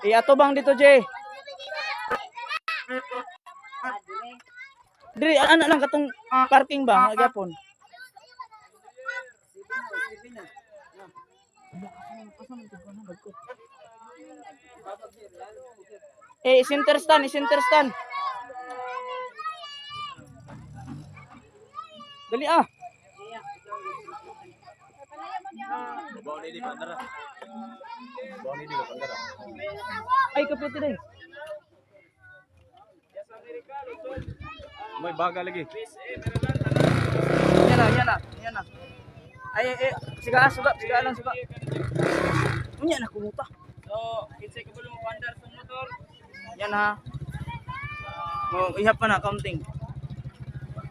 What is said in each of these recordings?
Iatubang dito, Jay. Diri ana lang katong parking ba nga gyapon. Eh, center stand, center stand. Dali ah. Ay, kaputi din. May baga lagi. Yan na, yan na, yan na. Ay, ay, ay, siga, suga, siga lang, suga. Unya na kumuta. So, kinsay kabalo mo pandar sa motor. Yan ha. Mo ihap pa na counting.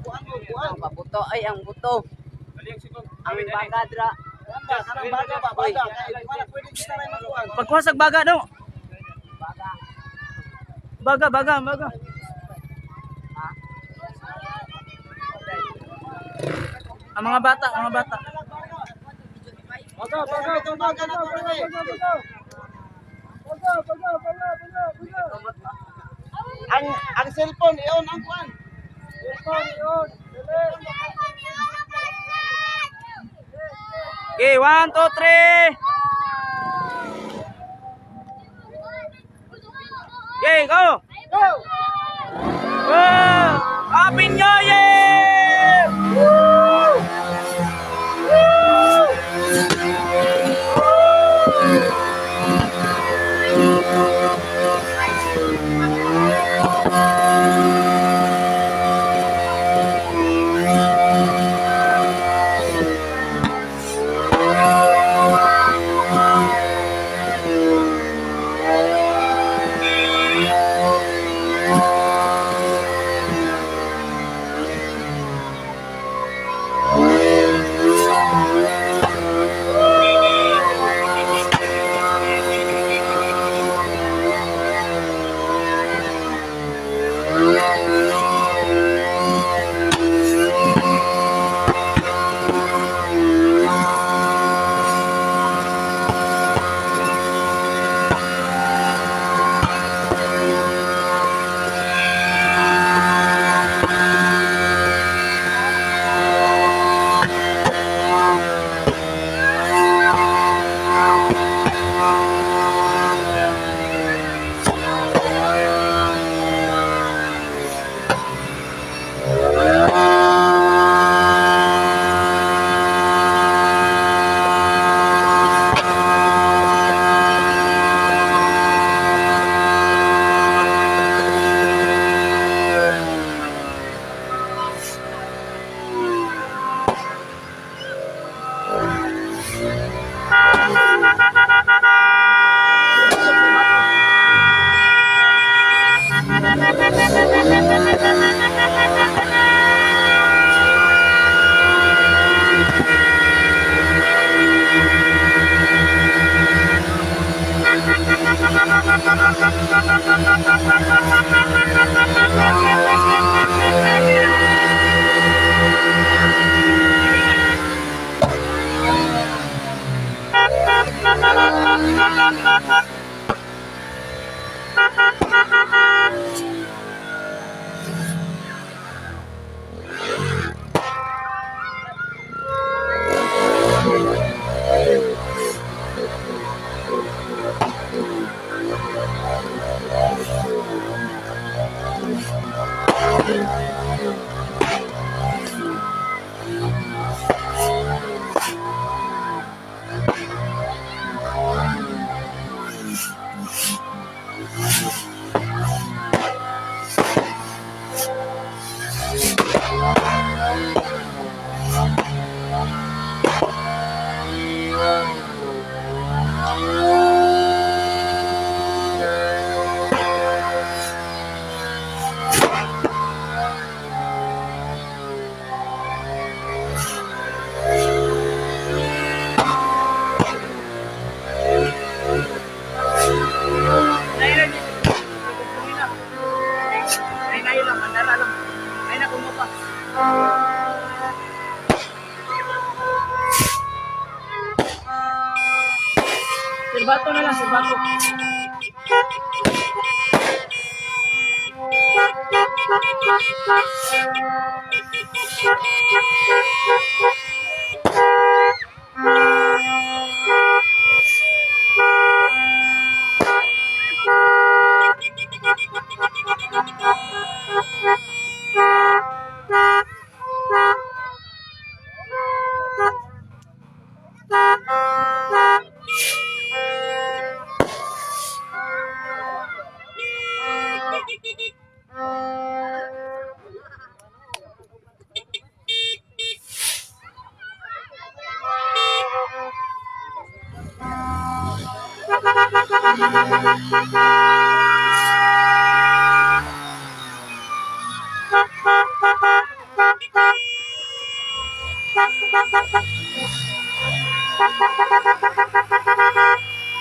Ang pabuto ay ang buto. Baliang sigong. Ang bagadra. Kanang baga ba, baga. Kay di wala pwede kita rin magkuhan. Pagkuha sa baga no. Baga, baga, baga. Ang mga bata, ang mga bata. Baga, baga, itong baga na to, pre. Ang cellphone iyon ang kuan. Cellphone iyon. Okay, 1, 2, 3. Okay, go. Go. Go. Happy New Year! Woo! Woo! Ay, na lang, mandara lang. Ay na kumupa. Sirbato na lang, sirbato.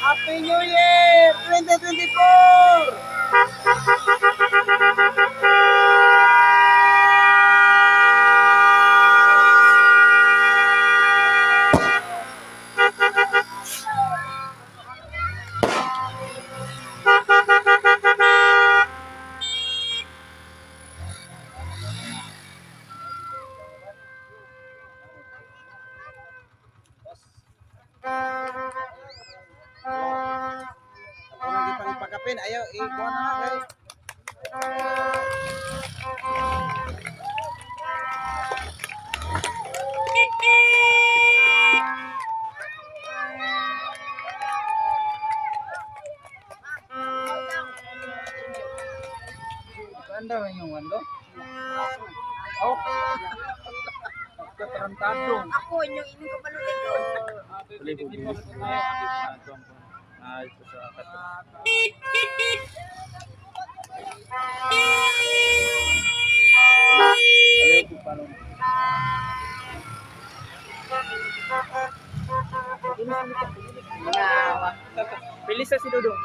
Happy New Year 2024! Ako lagi pang pagkapin. Ayaw, ikuha na nga kay. Anda man yung wando? Oh. Katarantado. Ako inyong inyong kabalutin ko. Ah, ito sa katarantado. Bilis na si Dudong.